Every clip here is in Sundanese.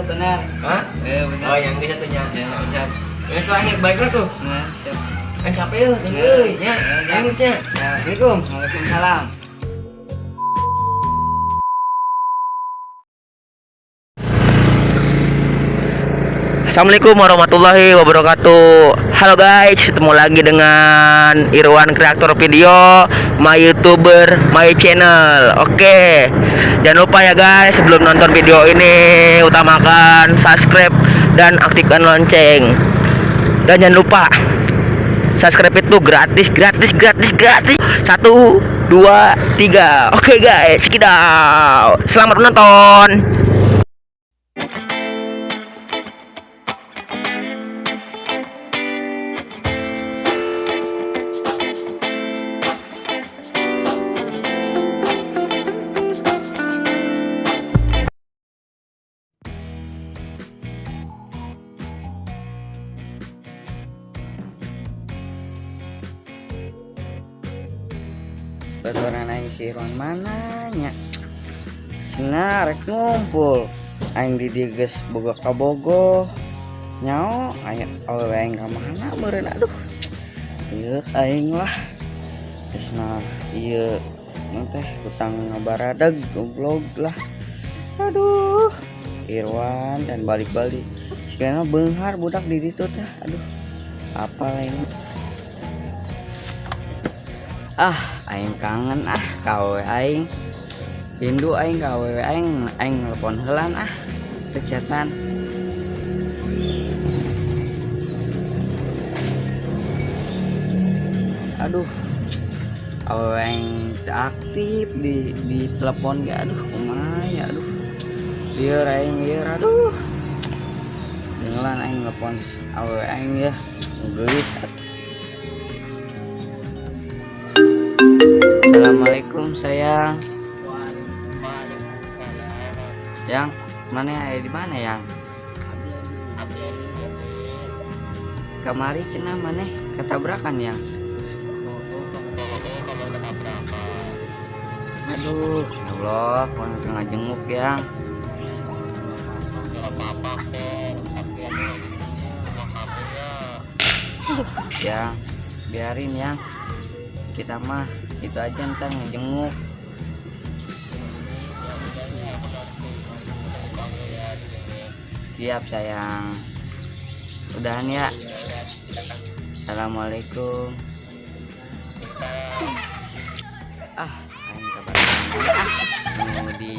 Benar. Hah? Benar. Oh, yang geus atuh nya. Ya, siap. Ya tuh aing balik lah tuh. Nah, siap. Aing capek euy, thank you euy nya. Ya, Aing nya. Ya. Assalamualaikum. Waalaikumsalam. Assalamualaikum warahmatullahi wabarakatuh. Halo guys, ketemu lagi dengan Irwan kreator video, my YouTuber, my channel. Oke, jangan lupa ya guys, sebelum nonton video ini utamakan subscribe dan aktifkan lonceng. Dan jangan lupa subscribe itu gratis, gratis, gratis, gratis. 1, 2, 3. Oke guys, kita selamat menonton. Baturan aing si Irwan mana nya? Cenah rek ngumpul. Aing di dieu geus boga kabogoh. Nyao aya awewe aing ka mana meureun, aduh. Ieu aing lah. Geus mah ieu naon teh utang ngabaradag goblok lah. Aduh. Irwan dan balik-balik. Sigana beunghar budak di ditu teh. Aduh. Apa lain? Ah, aing kangen ah ka awewe aing. Rindu aing ka awewe aing, aing nelpon heulan ah. Teu chatan. Aduh. Awewe aing teu aktif di telepon ge, aduh kumaha ya, aduh. Lieur aing lieur, aduh. Dengelan aing nelpon awewe aing ya, geulis. Assalamualaikum sayang. Yang mana ya, di mana yang? Kamari cenah maneh ketabrakan yang. Aduh, ya Allah, kurang ngajenguk yang. Ya, biarin ya. Kita mah itu aja ntar ngejenguk. Siap sayang. Udahan ya. Assalamualaikum. Ah, aing kebetulan ah. Mau di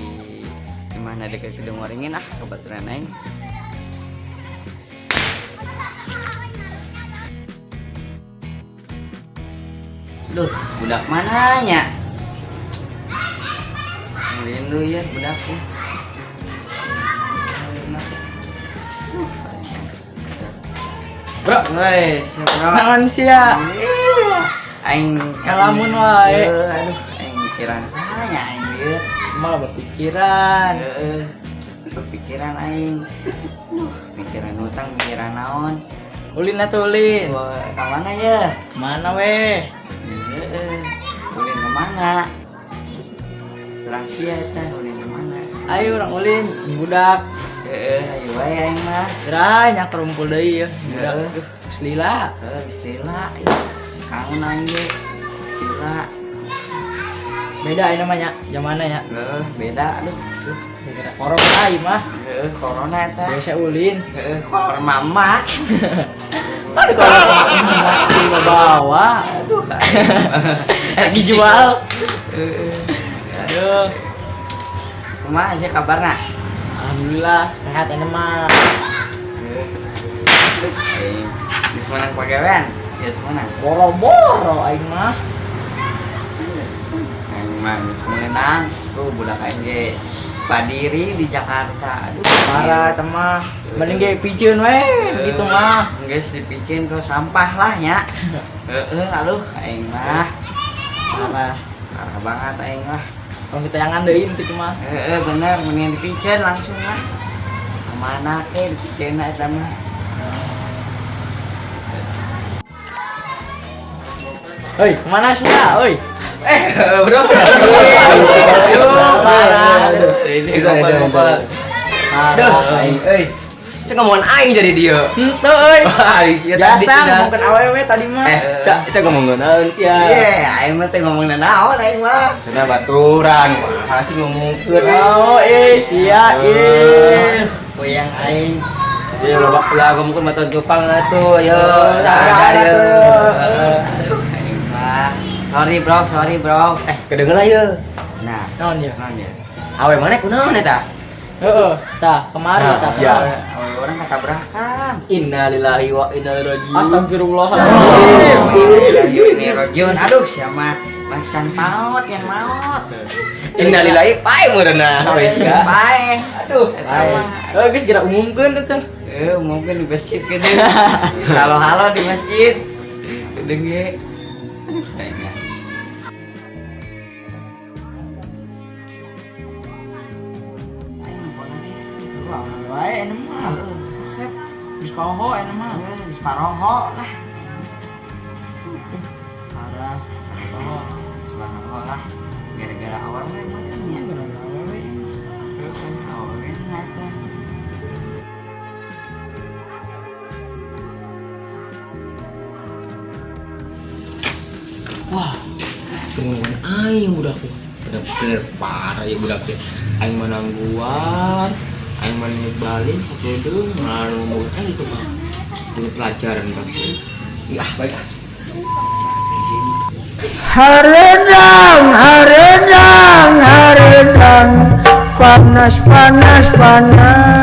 mana dekat Kedung Waringin ah, kebetulan aing. Duh, budak mana nya? Rindu ya budaknya. Bro, Woi, siap bro. naon sia? Aing Ngalamun wae. Aduh, aing mikiran saya aing ieu. Malah berpikiran. Heeh. Berpikiran aing. Mikiran hutang, mikiran naon. Ulin atuh ulin. Wah, ka mana ya? Mana weh? Heeh. Ulin ke mana? Rahasia eta ulin ke mana? Ayo urang ulin, budak. Heeh, ayo wae aing mah. Geura nya kerumpul deui ya, budak. Heeh. Duh, geus lila. Heeh, geus lila. Ih, kangen aing ge. Geus lila. Beda ini namanya, zamanna nya. Heeh, beda aduh. Duh, gara corona ieu mah. Heeh, corona eta. Biasa ulin. Heeh, kolor mama. Aduh kalau mama bawa. Aduh. Dijual. Heeh. Aduh. Kumaha sih kabarna? Alhamdulillah sehat ini mah. Aing geus menang pagawean? Geus menang. Boro-boro aing mah. Aing mah geus menang. Tuh budak aing ge badiri di Jakarta. Aduh, Parah eta mah. Mending ge piceun we gitu mah. Geus dipicen ke sampah lah nya. Heeh, aduh aing mah. Parah. Parah banget aing lah. Kalau kita yang deui gitu mah. Heeh, bener mending dipicen langsung lah. Kemana ke dipicen eta mah. Hoi, kemana sih ya? Oi. Bro. Aduh, parah. Ini ngobrol-ngobrol. Duh. Aing euy. Saya ngomongin aing jadi dia. Henteu euy. Wah, sia tadi Biasa cenah. ngomongkeun awewe tadi mah. Eh, saya ngomongin naon sia. Iya, aing mah teh ngomong naon aing mah. Cenah baturan. Wah, sih ngomongkeun. Oh, eh sia eh. Goyang aing. Ya loba lah ngomongkeun baturan cupang atuh, yo. Nah, Ada yo. Aduh, aing mah. Sorry bro, sorry bro. Eh, kedenger lah yo. Nah, Naon ya? naon ya? Awe mana kunaon eta? Heeh, tah kemarin Nah, tah. siap. Awe orang katabrakan. Innalillahi wa inna ilaihi raji'un. Astagfirullahaladzim. Ini Rojiun, aduh siapa macan maut yang maut. Innalillahi pae meureunna awe sia. Pae. Aduh. Pae. Eh, geus geura umumkeun eta. Eh, mungkin di masjid gede. Halo-halo di masjid. Gede ge. Aduh, kayaknya. Aing numpang lagi. Wah, wae anu mah. Buset. Geus poho anu mah. Eh, di Sparoho lah. Parah. Poho. Sparoho lah. Gara-gara awewe mah kan ya. Gara-gara awewe. Awewe mah teh. Wah, tungguan aing budak teh. Bener-bener parah ya budak teh. Aing mah nangguan, aing mah balik sakedeung malah ngomong aing gitu mah. Punya pelajaran budak teh. Ya, baik ah. Harendang, harendang, harendang, panas, panas, panas.